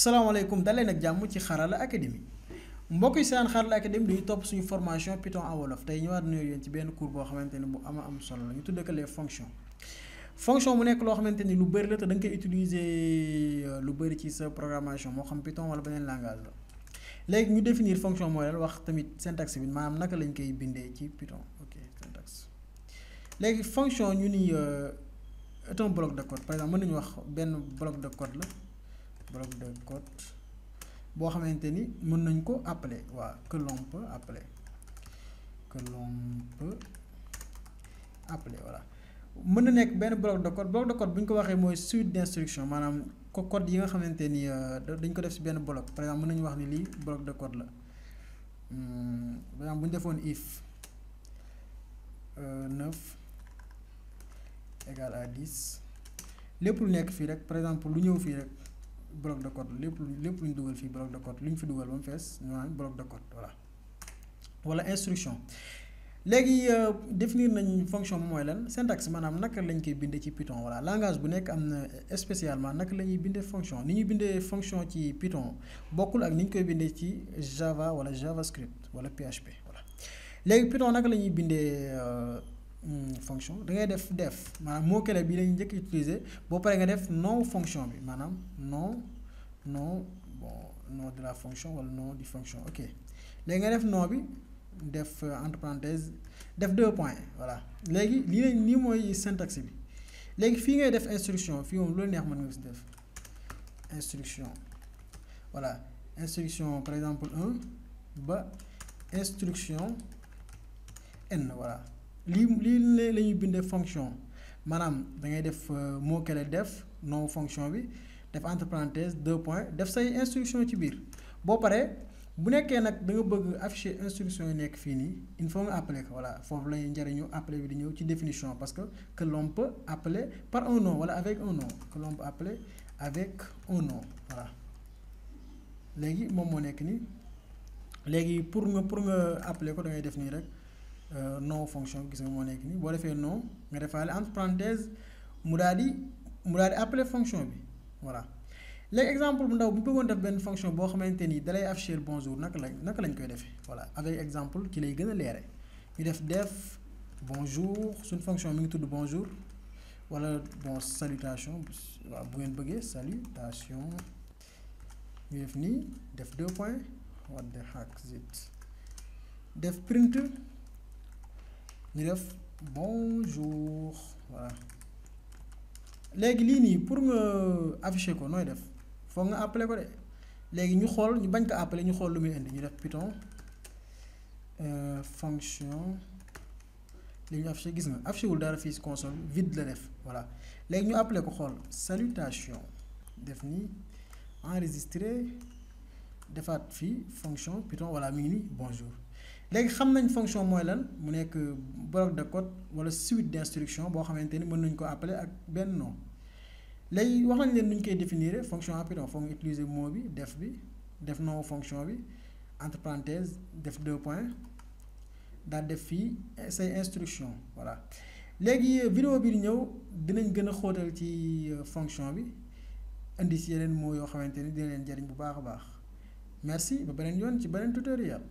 salaamaaleykum daleen ak jàmm ci Xarala Academy mbokk yi seen Xarala Academy dañuy topp suñu formation Python en wolof tey ñëwaat nañu yéen ci benn cours boo xamante ni bu am solo la ñu tuddee ko les fonctions fonction mu nekk loo xamante ni lu bëri la te da nga koy utiliser lu bëri ci sa programmation moo xam Python wala beneen langage la léegi ñu définir fonction mooy lan wax tamit syntaxe bi maanaam naka lañ koy bindee ci Python ok syntaxe léegi fonction ñu ni est un bloc de code par exemple mën nañu wax benn bloc de code la. bloc de code boo xamante ni mën nañ ko appeler waa que l'on peut appeler voilà mën na nekk benn bloc de code bu ñu ko waxee mooy suite d'instruction maanaam ko code yi nga xamante ni dañ ko def ci benn bloc par exemple mën nañu wax ni lii bloc de code la par exemple bu ñu defoon if 9 égale à 10 lépp lu nekk fii rek par exemple lu ñëw fii rek bloc de code lépp lu ñu dugal fii bloc de code lu ñu fi dugal ba mu fees ñu naan bloc de code voilà wala instruction léegi définir nañ fonction mooy lan syntaxe maanaam naka lañ koy bindee ci Python voilà langage bu nekk am na spécialement naka la ñuy bindee fonction ni ñuy bindee fonction ci Python bokkul ak ni ñu koy bindee ci Java wala JavaScript wala PHP voilà léegi Python naka la ñuy bindee fonction da ngay def maanaam mot clé bi lañuy njëkk utiliser boo paree nga def nom fonction bi maanaam nom de la fonction wala nom du fonction ok léegi nga def nom bi def entre parenthèses def 2 points voilà léegi lii mooy syntaxe bi léegi fii ngay def instruction fii moom lu la neex mën nga si def instruction voilà instruction par exemple 1 ba instruction n voilà lii la ñuy bindee fonction maanaam da ngay def mot clé def nom fonction bi def entre parenthèses 2 points def say instruction ci biir boo paree bu nekkee nag da nga bëgg afficher instruction yi nekk fii nii il faut nga appeler ko voilà foofu la ñuy njëriñu appeler bi di ñëw ci définition parce que l'on peut appeler par un nom wala avec un nom que l'on peut appeler avec un nom voilà léegi moom moo nekk nii léegi pour nga appeler ko da ngay def nii rek. nom fonction gis nga moo nekk nii boo defee nom nga defaale entre parenthèses mu daal di appeler fonction bi voilà léegi exemple bu ndaw bu ñu bëggoon def benn fonction boo xamante ni dalay afficher bonjour naka lañ koy defee voilà avec exemple ci lay gën a leere ñu def bonjour suñ fonction mi ngi tudd bonjour wala salutation waaw bu ngeen bëggee salutation ñu def nii def 2 points what the heck is it def print ñu def bonjour voilà léegi lii nii pour nga afficher ko nooy def foog nga appeler ko de léegi ñu xool ñu bañ ko appeler ñu xool lu muy indi ñu def Python fonction li ñu afficher gis nga afficher wul dara fii ci console vide la def voilà léegi ñu appeler ko xool salutation def nii enregistrer defaat fii fonction Python voilà mi ngi nii bonjour. léegi xam nañ fonction mooy lan mu nekk bloc de code wala suite d'instruction boo xamante ni mën nañ ko appeler ak benn nom léegi wax nañ leen nu ñu koy définir fonction en Python foog nga utiliser mot bi def nom fonction bi entre parenthèses def 2 points daal def fii say instruction voilà léegi vidéo bi di ñëw dinañ gën a xóotal ci fonction bi indi ci yeneen mots yoo xamante ni dina leen jariñ bu baax a baax merci ba beneen yoon ci beneen tutoriel